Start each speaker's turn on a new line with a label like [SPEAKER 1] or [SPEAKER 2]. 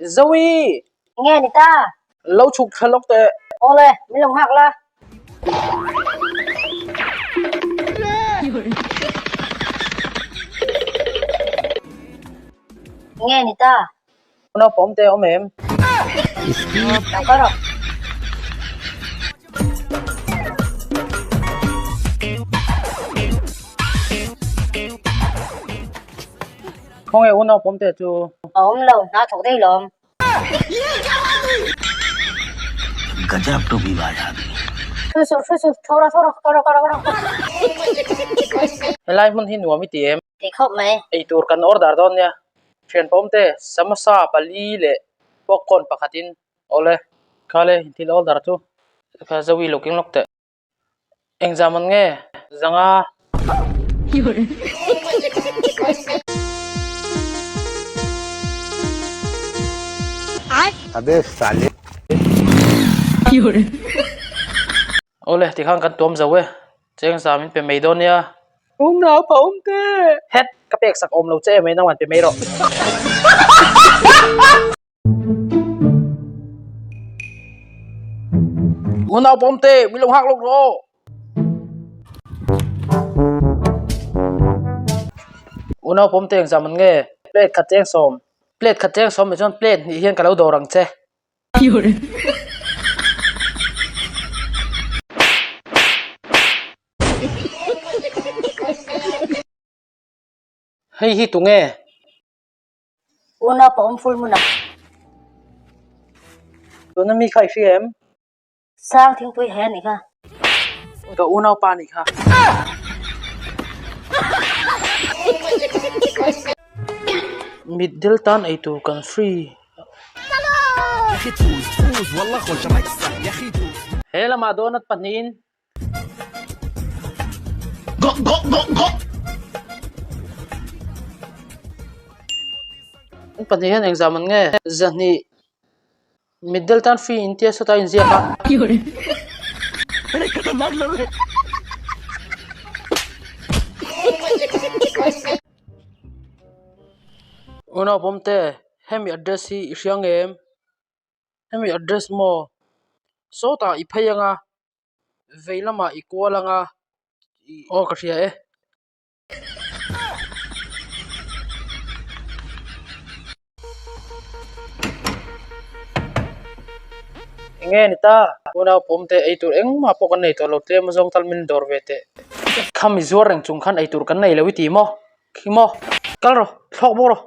[SPEAKER 1] Zoe!
[SPEAKER 2] Nge ni ta?
[SPEAKER 1] Lo chhuk thla lawk teh.
[SPEAKER 2] Awle, min lo nghak la. Nge ni ta?
[SPEAKER 1] Naupawm te awm em?
[SPEAKER 2] Lo kal rawh.
[SPEAKER 1] Khawnge u naupawm te chu?
[SPEAKER 2] A awm lo, hna thawk daih lawm.
[SPEAKER 3] Gajab topi baaj aadmi.
[SPEAKER 2] Thu suh, thu suh, tho rawh, tho rawh, kal rawh, kal rawh, kal rawh.
[SPEAKER 1] Helai hmun hi nuam i ti em?
[SPEAKER 2] Ti khawp mai.
[SPEAKER 1] Eitur kan order dawn nia. Thianpawm te samosa pali leh popcorn pakhatin awle. Khale thil order chu kha Zoe lo keng lawk teh. Engzam an nge? Zanga.
[SPEAKER 3] Abe sale.
[SPEAKER 1] Awle tikhan kan tuam zo e. Chengzam in pe mai dawn nia. Unau pa awm te! Het! Ka pek sak awm lo che em mai nang an pe mai rawh. Unau pa awm te! Min lo nghak lawk rawh! Unau pa awm te engzam an nge? Plate khat cheng sawm. Plate khat cheng sawm ah chuan plate hnih hian ka lo dawr ang che. Hei hi tunge?
[SPEAKER 2] Unau pa awm ful hmun a.
[SPEAKER 1] Tuna mi kha i hria em?
[SPEAKER 2] Sang thingpui he anih kha.
[SPEAKER 1] Ka unau pa anih kha. Mitdel tan eitur kan free. He lamah donut pahnihin Pahnih hian engzam an nge? Zahnih Middle tan free in tia sawta inziak a. Unau pawmte hemi address hi i hria nge em? Hemi address maw? Sawtah i phei anga. Vei lamah i kual anga aw ka hria e. Enge ni ta? Unau pawm te ei tur engmah pawh kan nei tawh lo tlem a zawng tal min dawr ve teh. Khami zuar reng chung khan ei tur kan nei lo i ti maw? Khi maw? Kal rawh, thlawk bawk rawh.